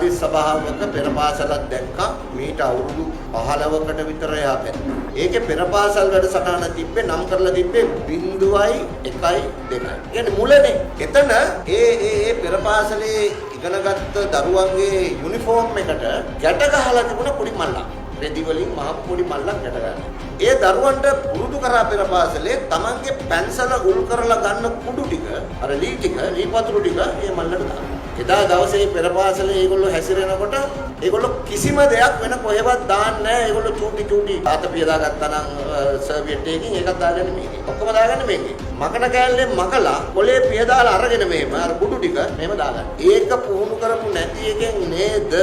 ජාති සභාවක පෙර පාසලක් දැක්කා මීට අවුරුදු 15කට විතර එහා පැත්තේ. ඒකේ පෙර පාසල් වැඩසටහන තිබ්බේ නම් කරලා තිබ්බේ 0යි 1යි 2යි. කියන්නේ මුලනේ. එතන ඒ ඒ ඒ පෙර පාසලේ ඉගෙනගත්ත දරුවන්ගේ යුනිෆෝම් එකට ගැට ගහලා තිබුණ පොඩි මල්ලක්. රෙදි වලින් මහ පොඩි මල්ලක් ගැට ගන්නවා. ඒ දරුවන්ට පුරුදු කරා පෙර පාසලේ තමන්ගේ පැන්සල උල් කරලා ගන්න කුඩු ටික, අර ලී ටික, ලී පතුරු ටික ඒ මල්ලට දානවා. එදා දවසේ පෙර පාසලේ ඒගොල්ලෝ හැසිරෙනකොට ඒගොල්ලෝ කිසිම දෙයක් වෙන කොහෙවත් දාන්නේ නැහැ. ඒගොල්ලෝ චූටි චූටි අත පියදා ගත්තා නම් සර්වියට් එකකින් ඒකත් දාගන්නේ මේකේ. ඔක්කොම දාගන්නේ මේකේ. මකන කෑල්ලෙන් මකලා කොලේ පියදාලා අරගෙන මෙහෙම අර කුඩු ටික මෙහෙම දාගන්න. ඒක පුහුණු කරපු නැති එකෙන් නේද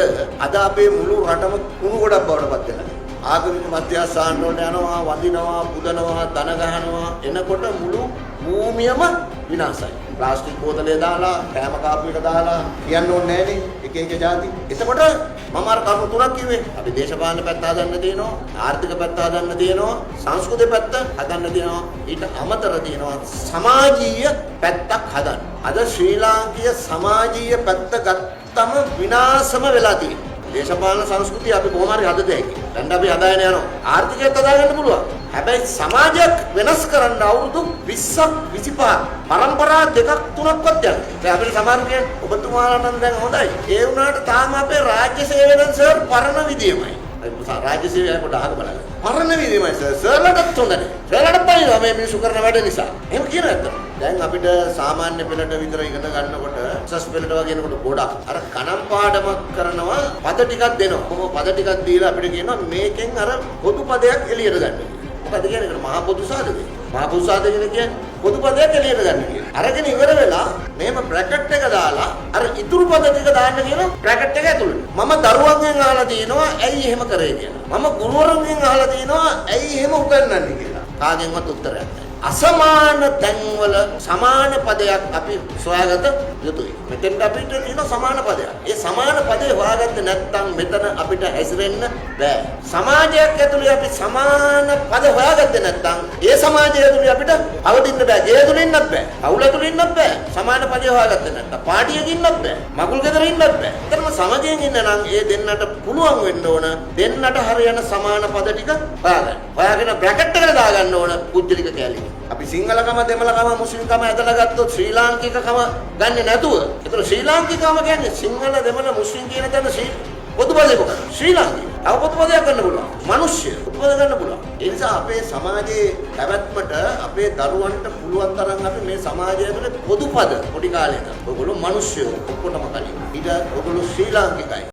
අද අපේ මුළු රටම කුණු ගොඩක් බවට පත් වෙලා. ආගමික මධ්‍යස්ථාන වලට යනවා, වඳිනවා, පුදනවා, දන ගහනවා. එනකොට මුළු භූමියම විනාශයි. ප්ලාස්ටික් බෝතලේ දාලා, කෑම කාපු එක දාලා කියන්න ඕනේ නෑනේ එක එක ජාති. එතකොට මම අර කරුණු තුනක් කිව්වේ. අපි දේශපාලන පැත්ත හදන්න තියෙනවා, ආර්ථික පැත්ත හදන්න තියෙනවා, සංස්කෘතික පැත්ත හදන්න තියෙනවා. ඊට අමතර තියෙනවා සමාජීය පැත්තක් හදන්න. අද ශ්‍රී ලාංකීය සමාජීය පැත්ත ගත්තම විනාශම වෙලා තියෙනවා. දේශපාලන සංස්කෘතිය අපි කොහොම හරි හදත හැකි. දැන් අපි හදාගෙන යනවා. ආර්ථිකයත් හදාගන්න පුළුවන්. හැබැයි සමාජයක් වෙනස් කරන්න අවුරුදු 20ක් 25ක් පරම්පරා දෙකක් තුනක්වත් යනවා. දැන් අපිට සමහරු කියන්නේ ඔබතුමාලා නම් දැන් හොඳයි. ඒ වුණාට තාම අපේ රාජ්‍ය සේවය නම් සර් පරණ විදියමයි. රාජ්‍ය සේවය පොඩ්ඩක් අහක බලන්න. පරණ විදියමයි සර්. සර්ලටත් හොඳ නෑ. සර්ලටත් බනිනවා මේ මිනිස්සු කරන වැඩ නිසා. එහෙම කියන ඇත්තට. දැන් අපිට සාමාන්‍ය පෙළට විතර ඉගෙන ගන්නකොට උසස් පෙළට වගේ එනකොට ගොඩක් අර කනම් පාඩමක් කරනවා, පද ටිකක් දෙනවා. කොහොම පද ටිකක් දීලා අපිට කියනවා මේකෙන් අර පොදු පදයක් එළියට ගන්න කියලා. මොකද කියන්නේ ඒකට මහා පොදු සාධකය. මහා පොදු සාධකය කියන්නේ පොදු පදයක් එළියට ගන්න කියලා. අරගෙන ඉවර වෙලා මෙහෙම බ්‍රැකට් එක දාලා අර ඉතුරු පද ටික දාන්න කියන බ්‍රැකට් එක ඇතුළට. මම දරුවන්ගෙන් අහලා තිනවා ඇයි එහෙම කරේ කියලා. මම ගුරුවරුන්ගෙන් අහලා තිනවා ඇයි එහෙම උගන්වන්නේ කියලා. කාගෙන්වත් උත්තරයක් නැහැ. අසමාන තැන්වල සමාන පදයක් අපි සොයාගත යුතුයි. මෙතෙන්ට අපිට තියෙන සමාන පදයක්. ඒ සමාන පදේ හොයාගත්තේ නැත්නම් මෙතන අපිට හැසිරෙන්න බෑ. සමාජයක් ඇතුලේ අපි සමාන පද හොයාගත්තේ නැත්නම් ඒ සමාජය ඇතුලේ අපිට පවතින්න බෑ. ගේ ඇතුලේ ඉන්නත් බෑ. පවුල ඇතුලේ ඉන්නත් බෑ. සමාන පදේ හොයාගත්තේ නැත්නම් පාටියක ඉන්නත් බෑ. මගුල් ගෙදර ඉන්නත් බෑ. එතනම සමගියෙන් ඉන්න නම් ඒ දෙන්නට පුළුවන් වෙන්න ඕන දෙන්නට හරියන සමාන පද ටික හොයාගන්න. හොයාගෙන බ්‍රැකට් එකට දාගන්න ඕන පුද්ගලික කැලේ. අපි සිංහලකම, දෙමළකම, මුස්ලිම්කම ඇදලා ගත්තොත් ශ්‍රී ලාංකිකකම ගන්නෙ නැතුව, ඒතර ශ්‍රී ලාංකිකකම කියන්නේ සිංහල, දෙමළ, මුස්ලිම් කියන තැන ශ්‍රී පොදු පදේ මොකක්ද? ශ්‍රී ලාංකික. තව පොදු පදයක් ගන්න පුළුවන්. මිනිස්සු පොදු පද ගන්න පුළුවන්. ඒ නිසා අපේ සමාජයේ පැවැත්මට අපේ දරුවන්ට පුළුවන් තරම් අපි මේ සමාජය ඇතුලේ පොදු පද පොඩි කාලේ ඉඳන් ඔයගොල්ලෝ මිනිස්සු ඔක්කොටම කලින්. ඊට ඔයගොල්ලෝ ශ්‍රී ලාංකිකයි.